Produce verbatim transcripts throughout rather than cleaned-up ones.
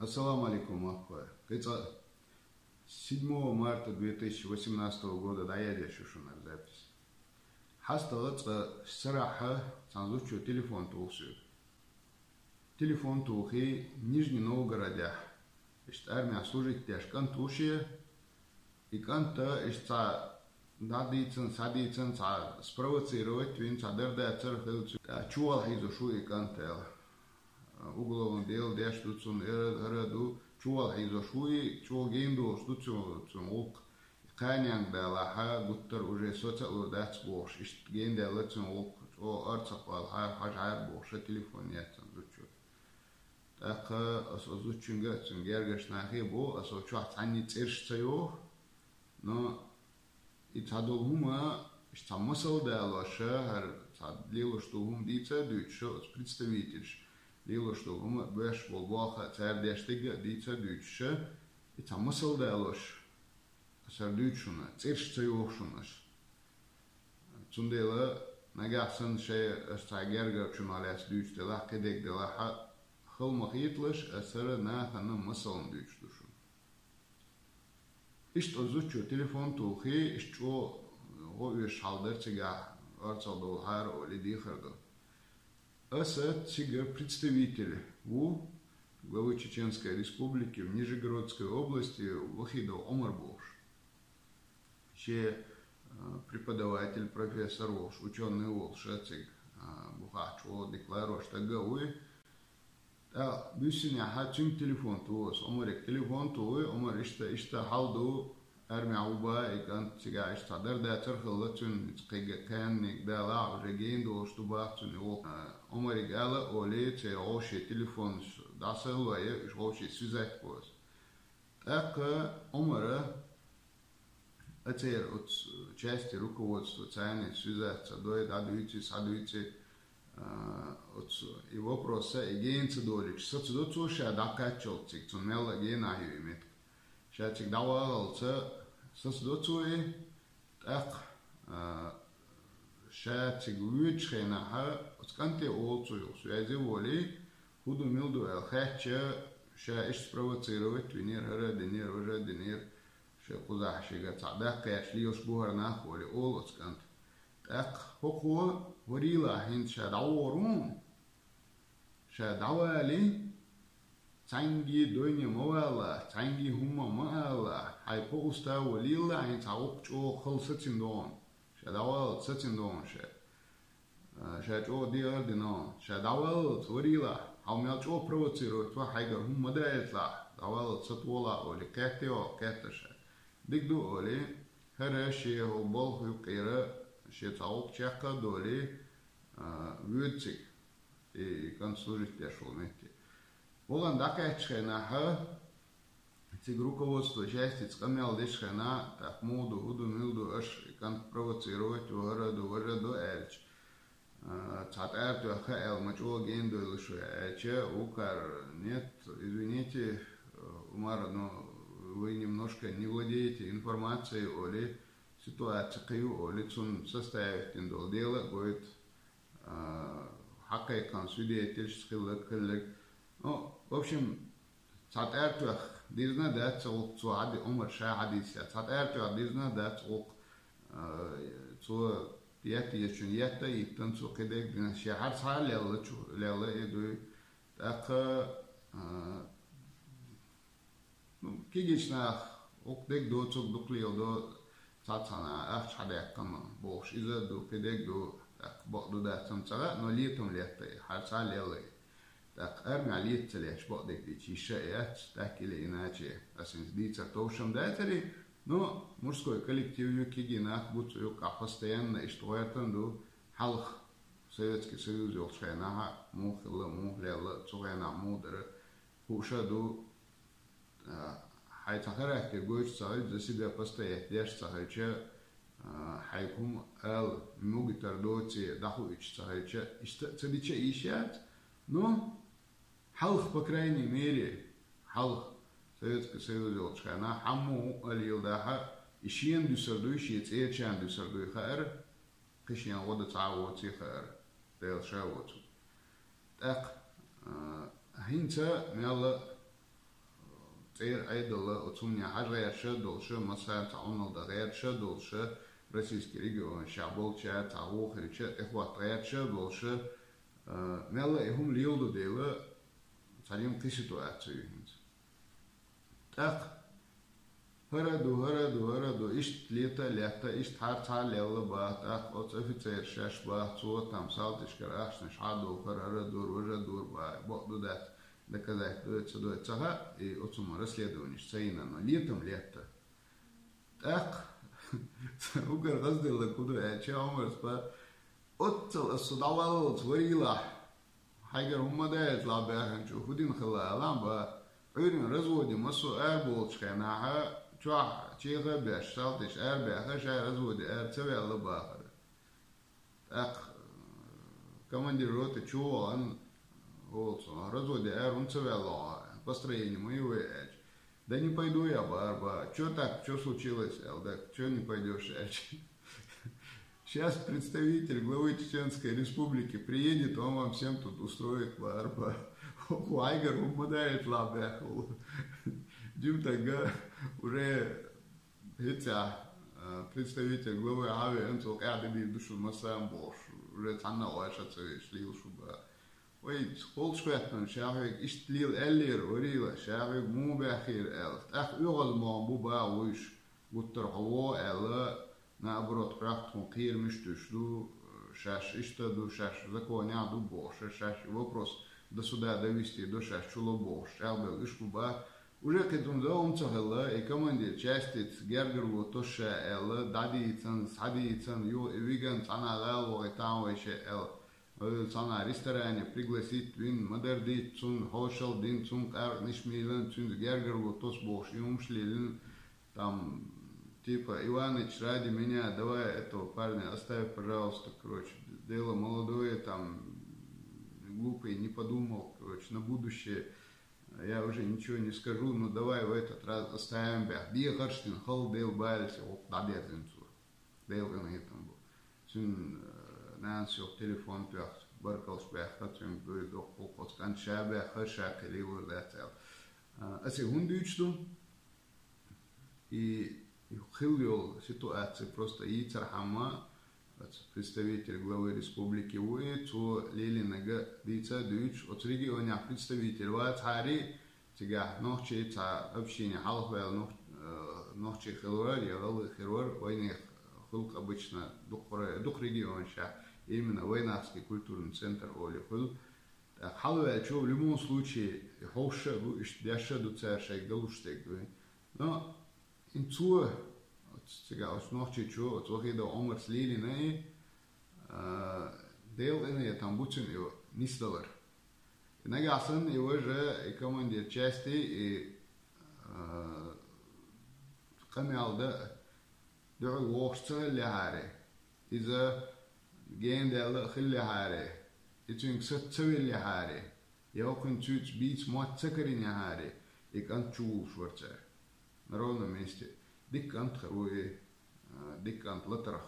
Ассаламу алейкум, махкой. Кыца седьмого марта две тысячи восемнадцатого года даяде шушунар запись. Хьастала цӀа сарахьа цанзучу телефон тухсу. Телефон тухи Нижний Новгородях. Иштта армия служить деш кӀант вуше, и кӀанта иштта дӀадийцан, садийцан, ца спровоцировать вин, ца дардацар хилцу. Чувал хьийзо шу и кӀанта. Уголовный дело деш ду цун, эра, эра ду, чувал хьийзо шу и, чугӀ гейн долуш ду цун, цун гӀуллакх. Кханенг далахьа, гуттар уже соцалур дац бохуш, иштта гейн делла цун гӀуллакх, чугӀ арцахь валахьа, хьажахьара бохуша телефон яцан зучу. ТӀаккха аса зучуьнга а цуьнга гергаш нахе бо, аса чохь цхьанний цӀерш ца йоху, но и цхьа долу хӀума, иштта цхьа масал далоша, хӀара цхьа лелош долу хӀума дийца а дуьйцуша, оцу представительш лелош долу хӀума а боьш болу болх а цара деш дерг а дийца а дуьйцуша, и цхьа масал далош, аса хӀара дуьйцу шуна, цӀерш ца йоху шуна аса. Цундела нагахь санна шай аса цхьа гергар чу ма лаьцна дуьйцу делахь, кхидерг делахьа, хала ма хеталаш, аса хӀара нахана масална дуьйцуш ду шуна. Иштта оцу зудчо телефон тухий, иштта чӀогӀа гӀо оьшуш хьал дара цигахь, орцах долу хьара олий дехар ду. Аса цига представитель ву главы Чеченской Республики в Нижегородской области Вахидов Омар бохуш. Ше, а, преподаватель, профессор волуш, учёный волуш а цига, а, бухахь чӀогӀа дика ларош стаг а вуй. ТӀаккха буьссинехьа цуьнга телефон туху аса. Омарик телефон тухуй, Омар иштта, иштта хьал ду, армехь ву баха, и кӀант цигахь иштта цхьа дар дацар хилла цуьнан, кхига кхаьнниг далахь, уже гейна долуш ду баха цуьнан и гӀуллакх. А, Омариг ала а олий, церан гӀовшийн телефонаш дӀасалой, уьш гӀовшийн связать бо аса. ТӀаккха Омара а церан оцу части руководство царна связаться дой, дӀадуьйци, схьадуьйци, а, оцу и вопроса и гена ца долуьйтуш, сацадо цо ша дӀакхаччалц цига, цунна мелла а генахь ю и меттиг. Ша цига дӀавахалца сацадо цо и, тӀаккха, а, ша цига воьдучу хенахьа, оцу кӀанте олу цо юха связе волий, хӀун ду, мила ду аьлла хаьттича, ша иштта спровоцировать винера, хӀара а динера, важа а динера, шайн кхузахь шига цхьаъ даккхаьчча лелаш бу хӀара нах, олий, олу оцу кӀанта. ТӀаккха хӀокхо, варийлахь, хӀинца ша дӀавогӀур ву хьуна. Ша дӀавалий, цхьаьнгге дойне ма валалахь, цхьаьнгге хӀумма ма алалахь, хьайн кху уста валийлалахь, хӀинца хьан гӀуллакх чӀогӀа хала сацина догӀу. Ша дӀаваллалц сацина догӀу ша. А, ша чӀогӀа дегӀар дина хьуна. Ша дӀаваллалц варийлахь, хьо мел чӀогӀа провоцировать ван, хьайгара хӀума ма даийталахь, дӀаваллалц сатохалахь, олий, кхетта йо, кхетта ша. Дика ду, олий, хӀара шен хӀу болх юккъера, шен цхьа гӀуллакх чекх а долий, а, воьду цига. И, и кӀант служить деш волу метте. Валан дӀакхаьччу хенахьа, цига руководство частица къамел дечу хенахь, тӀаккха муха ду, хӀун ду, мила ду, аша и кӀант провоцировать ву, хӀара ду, важа ду аьлча, а, цхьа тӀара тоьхна аьлла, ма чӀогӀа гена дойлуш ву аьлча, вукхара: «Нет, извините, Умар, но вы немножко не владеете информацией», олий, ситуация кхин ю, олий, цунна составить дина долу дело а гойту. А, хьакхайкхина свидетельш хилларг, хилларг. Ну, в общем, цхьа тӀара тоьхна дирзина дац гӀуллакх цо хьади-, Умар ша хьадийцича, цхьа тӀара тоьхна дирзина дац гӀуллакх, а, цо етта езачун етта а йиттина, цо кхидерг дина, шен хьарцхьа а лелла чу, лелла и дуй. ТӀаккха, а, Ну, кегийчу наха гӀуллакх дерг доцург дукха леладо, цхьа-цхьана ахча хьадаьккхина бохуш, иза а ду, кхидерг а ду, тӀаккха бакъ ду дац амма цӀагӀа, но летам летта и, хьарцхьа а лелла и. ТӀаккха армехь лета ца летташ бакъдерг дийца йиш а яц, так или иначе, аса хӀинца дийцар товш-м дацари, но мужской коллектив ю, кегий нах бу цу юккъахь, постоянно иштта гӀоьртина ду, хьалха Советский Союз йолчу хенахь муха хилла, муха лелла, цу хенахь муха дара, хууш а ду, а, хьайн цхьа характер гойтуш ца хилча, за себя постоять деш ца хилча, а, хьайга хӀума ала мугитар доций дӀахуучуш ца хилча, иштта а ца дича а йиш яц. Ну, хьалха, по крайней мере, хьалха Советский Союз йолчу хенахь хьаммо а ала йила дахьа, и шена дуьсур дуй, шен цӀерачарна дуьсур дуй хаьара, кхин шена гӀо дан цхьа а воций хаьара, Дела ша воцург. ТӀаккха, а, хӀинца мелла цӀера Ӏедал, оцу хӀумане хьажа гӀерташ а долуш, массарна цхьа Ӏуналла дан гӀерташ а долуш, российский регионашкахь болчара цхьа вохийча тӀехӀотта гӀерташ а долуш, а, мелла а и хӀума леладо дела, цхьа дийна кхин ситуаци ю хӀинца. ТӀаккха хӀара а ду, хӀара а ду, хӀара а ду, иштта лета а летта, иштта хьарцхьа а лелла баха, тӀаккха оцу офицерша шаьш баха, цо там салтичкара ахчанаш хьа а дохура, хӀара а дора, важа а дора баха, бакъ ду дац, доказать дой, ца дой, ца хаьа, и оцу хӀума расследованеш ца йина, но летам летта. ТӀаккха уггар гӀазделларг хӀун ду аьлча, Ӏумарс баха, оццул ас со дӀаваллалц варелахь, хьайгара хӀумма даьллалц баьхначо хӀун дина хилла аьлла баха, Ӏуьйранна разводе массо а араболчу хенахь, чохь чеха а беш, салтича арабаьхна, ша разводе ара ца ваьлла бахара. ТӀаккха, э, командир роты чу а вахана, олу цо: «Разводе ара хӀунда ца ваьлла хьо? Построение ма ю вай», аьлча. «Да не пойду я», баха, баха. «Чё так? Чё случилось?» аьлла. «Да чё не пойдёшь?» аьлча. «Щас представитель главы Чеченской Республики приедет, он вам всем тут устроит», баха, баха. Хьайгара хӀумма даьллалц баьхна волу. Димтага уже хӀинца, а, представитель главы хьан веана, цо къаьхьа дийр ду шуна массарна бохуш, уже цхьанна а вайша ца веш лийла шу баха. Вай, кхоллаш хӀоьттина, ша хьоьга иштта лела аьллера, варийла, ша хьоьга муха баьхкира аьлла. ТӀаккха оьгӀаз мо бу баха вуьйш, гуттар хьо вогӀу аьлла, наоборот, хьоьга тхуна кхерамаш туьйсуш ду, шаьш иштта ду, шаьш законехь ду бохуш, шаьш и вопрос до суда довести до, шаьш чу ло бохуш, чӀагӀделла уьш бу баха. Уже кхин цунна зовам ца хилла, и командир частица гергарло тосуш аьлла, дӀадийцан, схьадийцан, юха и виган цхьана гӀала вахийтахьа вайша аьлла. Вай цхьана ресторане пригласить вина, ма-дарра дийца цунна, хьошалла дина, цунна къаьркъанаш мийлина, цуьнца гергарло тосу бохуш, и хӀумаш лелина, там, типа: «Иваныч, ради меня, давай этого парня оставь, пожалуйста, короче, дело молодое, там, глупый, не подумал, короче, на будущее я уже ничего не скажу, ну давай в этот раз оставим», баха. Дехарш дина, хала дела балисе гӀуллакх дӀадерзина цо. Делан къинхетам бу. Цуьнан, э, нанас юха телефон тоьхна, баркаллаш баьхна, цуьнга дуй доккхул, оцу кӀант ша баьхна, ша кхин лелор дац аьлла. А, аса и хӀунда дуьйцуш ду? И, и хилла йолу ситуаци просто йийцархьама, оцу представитель главы республики ву и, цо лелийнарг дийца а дуьйцуш, оцу регионехь представитель вацахьара, цигахь нохчий цхьа общине хьалхаваьлла нох-, э, нохчий хилла вара, я гӀалгӀай хилла вара, вайнех хуьлу обычно дукха ре-, дукха регионашкахь, именно Войнахский культурный центр олий хуьлу. ТӀаккха хьалаваьлча, в любом случае, и хьовсуш а ду, иштта деш а ду цара шайга далуш дерг ду. Но и цо, оцу цигахь оцу нохчичо, оцу Вахидов Ӏумарс лелийна и, а, Делан къинхетам бу цуьнан и нисдалар. И нагахь санна и важа, и командир части, и, а, къамел дан дуьхьал вогӀуш ца хиллехьара, иза гена даьлла а хиллехьара, и цуьнга саца ца веллехьара, я хӀокхуьнан цуьйца бийца мотт ца карийнехьара, и кӀант чувуллуш вара цара. На ровном месте. Дика кӀант хир ву и, а, дика кӀант латарх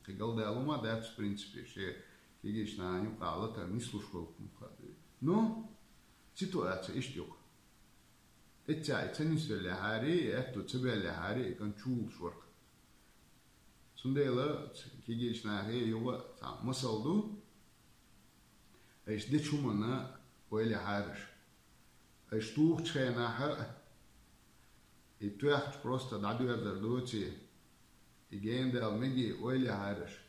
кхин галдаьлла ма дац, в принципе, шен кегийчу нахана юкъахь латар нислуш волу хӀума хаа ду. Но ситуация иштта ю-кх. Эццехь и ца нисвеллехьара, и аьтто ца баьллехьара, и кӀант чувуллуш вара-кх. Цундела кегийчу нахе юха цхьа масал ду, айша дечу хӀуманна ойла яхьара аша. Айша тухучу хенахь а и тоьхча просто дӀадоьрзур доций, и гена даьлла мегий ойла яхьара аша.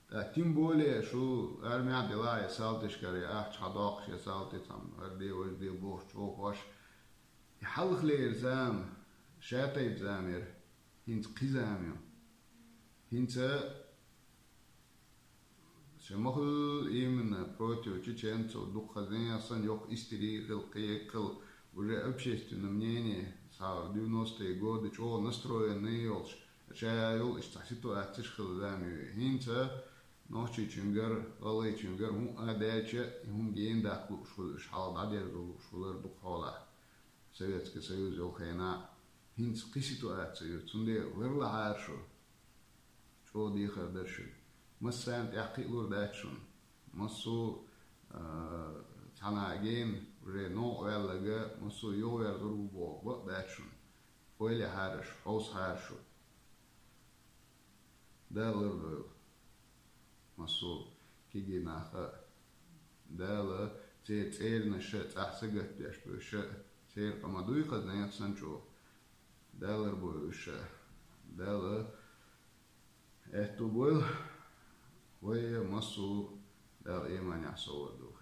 ТӀаккха тем более шу армехь а делахь, я салтичкара, я ахча хьадоккхуш, я салти цхьамма, хӀара де, важа де бохуш чӀогӀа хьош. И хьалхалера зама, ша тайпа зама яра, хӀинца кхин зама ю. ХӀинца ша ма хуьлу именно против чеченцев, дукха хаза санна, йоккха истерия хила, кхин а хила, уже общественное мнение, цхьа девяностые годы чӀогӀа настроенный йолуш, ша йолу иштта цхьа ситуацеш хила зама ю. ХӀинца нохчичуьнгара, гӀалгӀайчуьнгара хӀун а даьлча, и хӀума гена даккха лууш хуьлу, уьш хьалха дӀадерзо лууш хилар дукха хьолахь. Советский Союз йолу хенахь хӀинца кхин ситуаци ю, цундела ларлахьара шу. ЧӀогӀа дехар дара шуьга. Массарна тӀехь кхиалур дац шуна. Массо а, а, цхьана гена уже новкъа ваьлларг массо а юхаверзур ву боху бакъ дац шуна. Ойла е хьара шу, хьовса хьара шу. Дала лардойла массо а кегий нах а. Дала церан цӀернаш а цӀахь сагатдеш бевлча а, церан къа ма дуй хаза нехан санна чӀогӀа. Дала лардойла уьш а. Дала аьтту бойла вай массо а Дала иманехь совдойла.